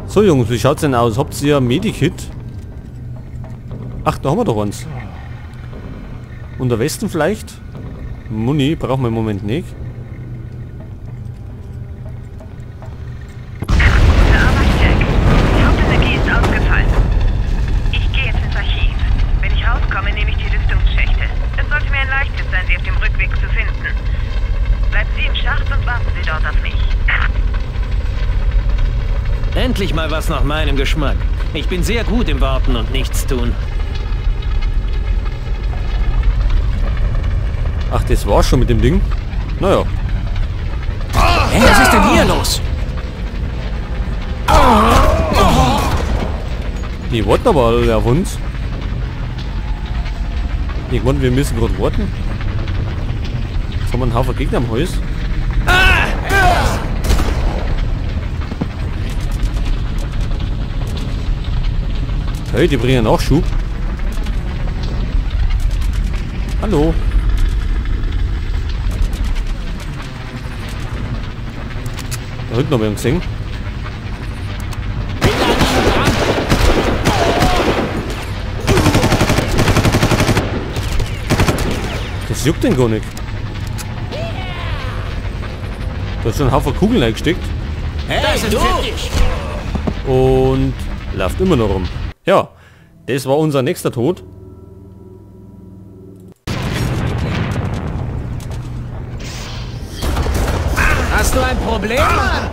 So Jungs, wie schaut's denn aus? Habt ihr ein Medikit? Ach, da haben wir doch eins. Und der Westen vielleicht? Muni brauchen wir im Moment nicht. Die Hauptenergie ist ausgefallen. Ich gehe jetzt ins Archiv. Wenn ich rauskomme, nehme ich die Lüftungsschächte. Es sollte mir ein leichtes sein, sie auf dem Rückweg zu finden. Bleiben Sie im Schacht und warten Sie dort auf mich. Endlich mal was nach meinem Geschmack. Ich bin sehr gut im Warten und Nichtstun. Ach, das war's schon mit dem Ding? Naja. Hey, was ist denn hier los? Die warten aber alle auf uns. Ich meine, wir müssen gerade warten. Jetzt haben wir einen Haufen Gegner am Hals. Hey, die bringen Nachschub. Hallo. Da hinten haben wir ihn gesehen. Das juckt den gar nicht. Da ist schon ein Haufen Kugeln eingesteckt. Hey, das ist fertig. Und läuft immer noch rum. Ja, das war unser nächster Tod. Hast du ein Problem, Mann?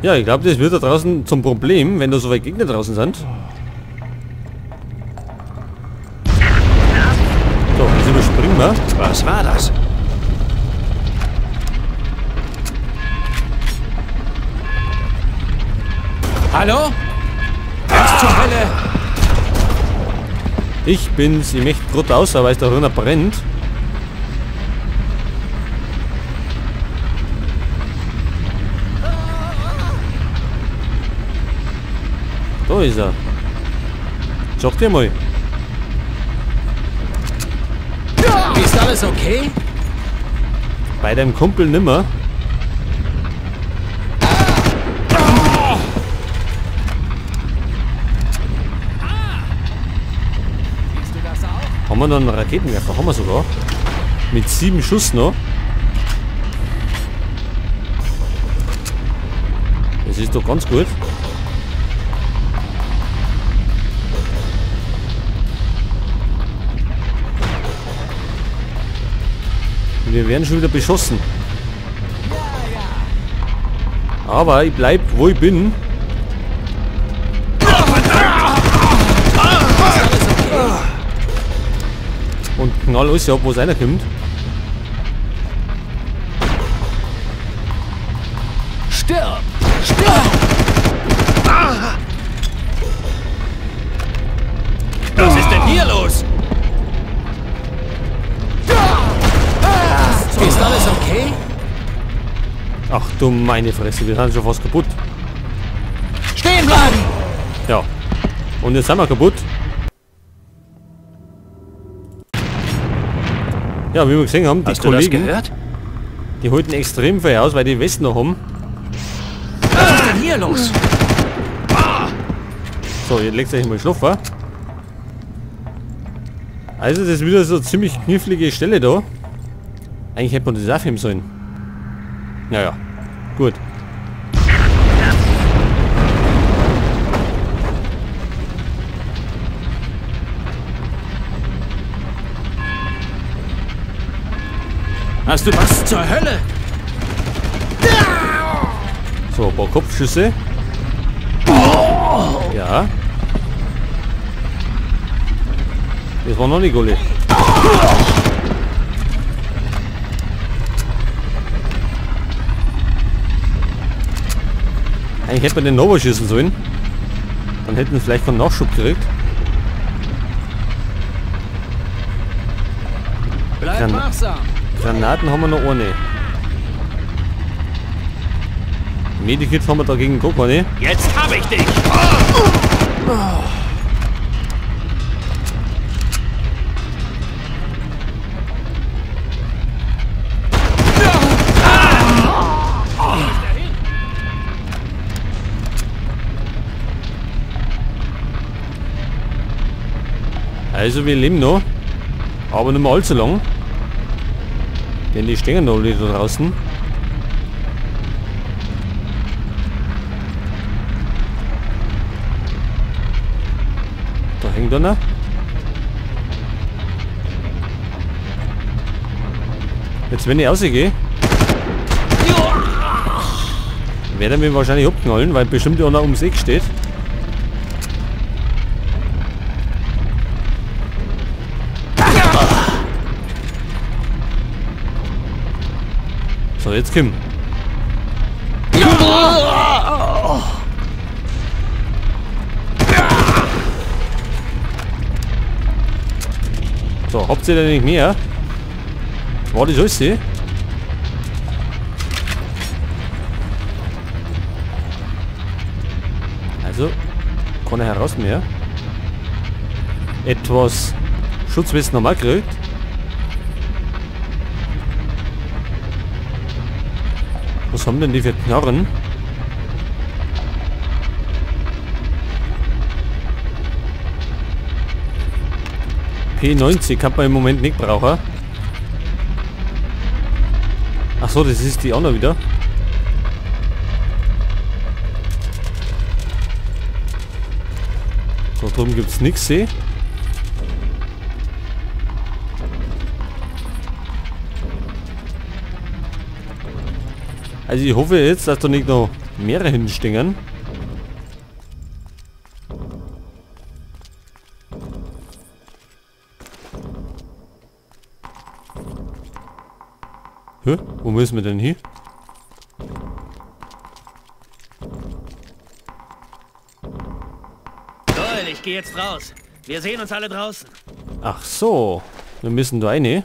Ja, ich glaube, das wird da draußen zum Problem, wenn da so viele Gegner draußen sind. So, jetzt überspringen wir. Was war das? Hallo? Was zur Hölle? Ich bin's, ich möchte gerade raus, weil es da drinnen brennt. Da ist er. Sag dir mal. Ist alles okay? Bei deinem Kumpel nimmer. Haben wir noch einen Raketenwerfer? Haben wir sogar. Mit 7 Schuss noch. Das ist doch ganz gut. Wir werden schon wieder beschossen. Aber ich bleib, wo ich bin. Und knall alles ab, wo es einer kommt. Stirb! Stirb! Was ist denn hier los? Ist alles okay? Ach du meine Fresse, wir sind schon fast kaputt. Stehen bleiben! Ja. Und jetzt sind wir kaputt. Ja, wie wir gesehen haben, die Hast du Kollegen, das gehört? Die halten extrem viel aus, weil die Westen noch haben. Was ist denn hier los? So, jetzt legt euch mal schlafen. Also das ist wieder so eine ziemlich knifflige Stelle da. Eigentlich hätte man das aufheben sollen. Naja, gut. Hast du was zur Hölle? So, ein paar Kopfschüsse. Ja. Das war noch nicht alle. Eigentlich hätte man den Nova schießen sollen. Dann hätten wir vielleicht einen Nachschub gekriegt. Bleib wachsam. Granaten haben wir noch ohne. Medikit haben wir dagegen gar keine. Jetzt habe ich dich! Oh. Also wir leben noch, aber nicht mehr allzu lang. Denn die stehen noch alle da draußen. Da hängt einer. Jetzt wenn ich rausgehe, werde ich mich wahrscheinlich abknallen, weil bestimmt einer ums Eck steht. So, jetzt Kim. So, habt ihr denn nicht mehr? War das alles? Also, kann ich heraus mehr. Etwas Schutzwesten haben wir gekriegt. Was haben denn die für Knarren? P90 kann man im Moment nicht brauchen. Ach so, das ist die auch noch wieder. Da drüben gibt es nichts, seh. Also ich hoffe jetzt, dass da nicht noch mehrere hinstehen. Hä? Wo müssen wir denn hin? Doyle, ich gehe jetzt raus. Wir sehen uns alle draußen. Ach so. Wir müssen da rein.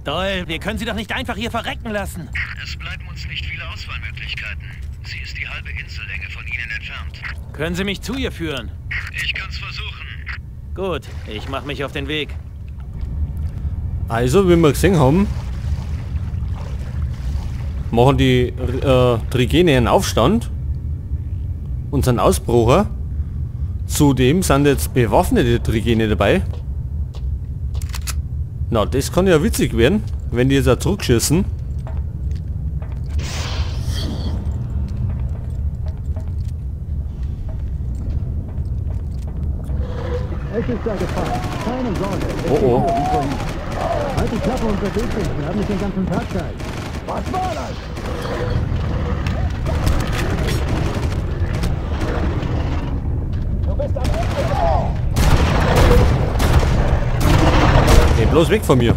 Doyle, wir können sie doch nicht einfach hier verrecken lassen. Es bleiben uns nicht viele Auswahlmöglichkeiten. Sie ist die halbe Insellänge von Ihnen entfernt. Können Sie mich zu ihr führen? Ich kann's versuchen. Gut, ich mache mich auf den Weg. Also, wie wir gesehen haben, machen die Trigene einen Aufstand und sind Ausbrucher. Zudem sind jetzt bewaffnete Trigene dabei. Na, das kann ja witzig werden, wenn die jetzt auch zurückschießen. Es ist da Gefahr. Keine Sorge. Oh oh. Halt die Klappe und beweg dich. Wir haben nicht den ganzen Tag Zeit. Was war das? Du bist am Ende. Geh bloß weg von mir.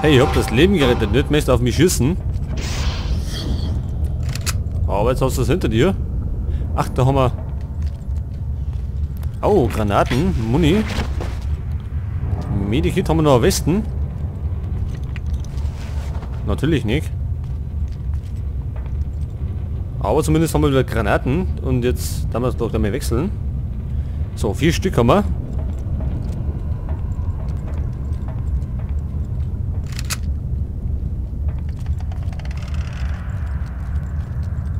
Hey, ich hab das Leben gerettet, nicht möchtest auf mich schießen. Aber jetzt hast du es hinter dir. Ach, da haben wir... Oh, Granaten, Muni. Medikit haben wir noch am Westen. Natürlich nicht. Aber zumindest haben wir wieder Granaten. Und jetzt darf wir es doch gleich mal wechseln. So, 4 Stück haben wir.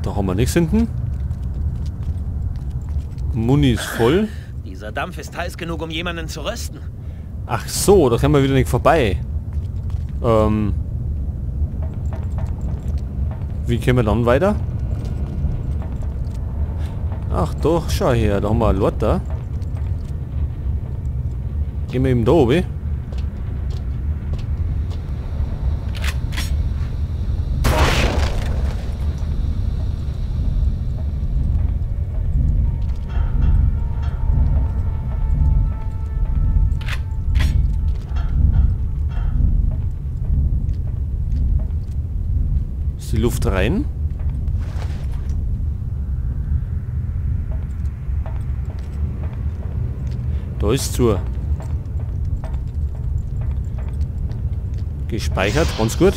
Da haben wir nichts hinten. Muni ist voll. Die Dieser Dampf ist heiß genug, um jemanden zu rösten. Ach so, da können wir wieder nicht vorbei. Wie kommen wir dann weiter? Ach doch, schau her, da haben wir einen Lorter. Gehen wir eben da oben. Ist die Luft rein? Da ist zu. Gespeichert, ganz gut.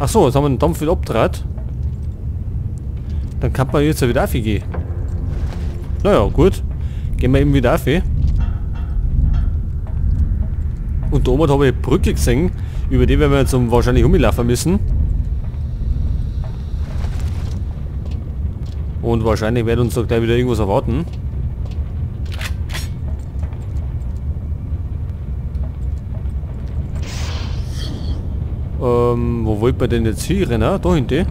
Ach so, jetzt haben wir den Dampf wieder abgedreht. Dann kann man jetzt ja wieder aufgehen. Naja, gut. Gehen wir eben wieder auf. Und da oben habe ich eine Brücke gesehen, über die werden wir jetzt wahrscheinlich umlaufen müssen. Und wahrscheinlich wird uns da gleich wieder irgendwas erwarten. Wo wollt man denn jetzt hinrennen? Da hinten.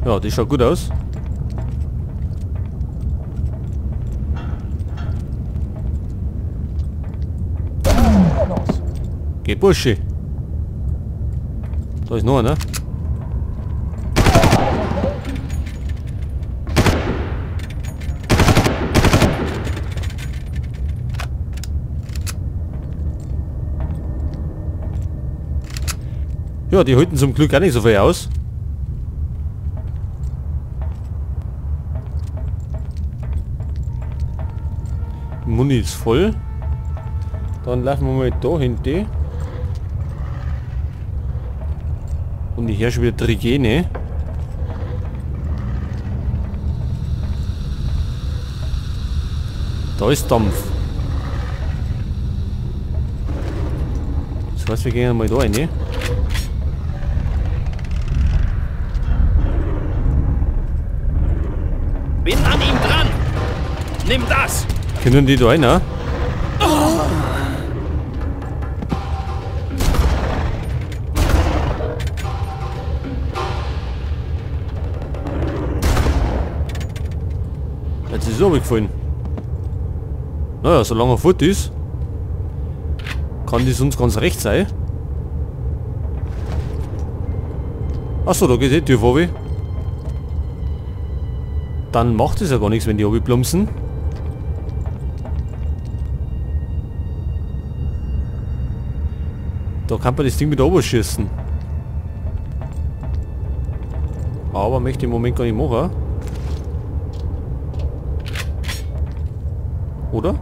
Ja, das schaut gut aus. Geh, Bursche. Da ist noch einer. Ja, die halten zum Glück auch nicht so viel aus. Muni ist voll. Dann laufen wir mal da hinten. Und ich höre schon wieder Trigene. Da ist Dampf. Das heißt, wir gehen mal da rein. Bin an ihm dran! Nimm das! Können die da rein, ne? Oh. Jetzt ist es runtergefallen. Naja, solange er fort ist, kann das uns ganz recht sein. Achso, da geht eh die Tür vor. Dann macht es ja gar nichts, wenn die runterplumpsen. Da kann man das Ding mit schießen. Aber möchte im Moment gar nicht machen. Oder?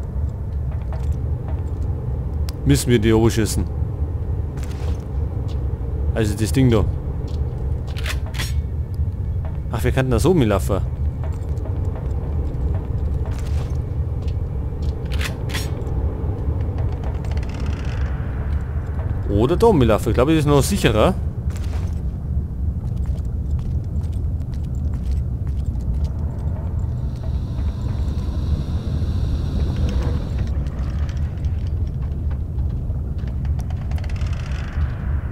Müssen wir die schießen. Also das Ding da. Ach, wir könnten da so mitlaufen. Oder da mitlaufen. Ich glaube, das ist noch sicherer.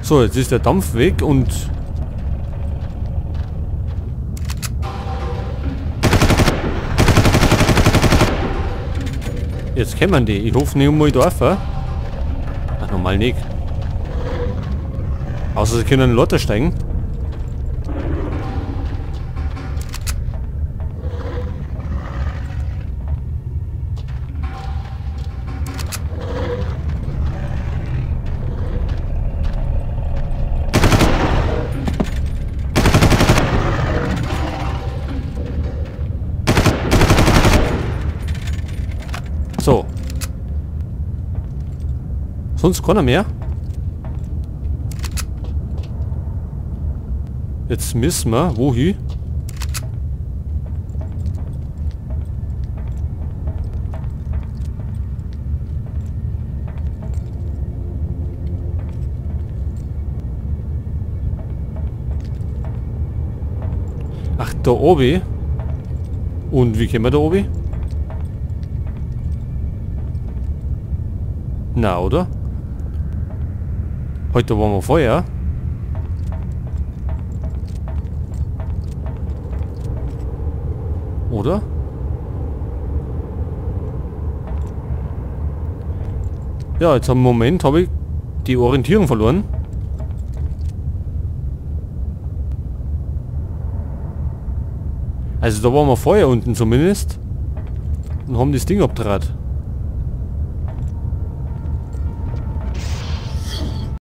So, jetzt ist der Dampf weg und jetzt kommen die. Ich hoffe nicht mal drauf. Ach, normal nicht. Außer sie können lauter steigen. So. Sonst keiner mehr. Jetzt müssen wir, wohin? Ach, da oben. Und wie kommen wir da oben? Na, oder? Heute waren wir vorher. Oder? Ja, jetzt am Moment habe ich die Orientierung verloren. Also da waren wir vorher unten zumindest. Und haben das Ding abgetragen.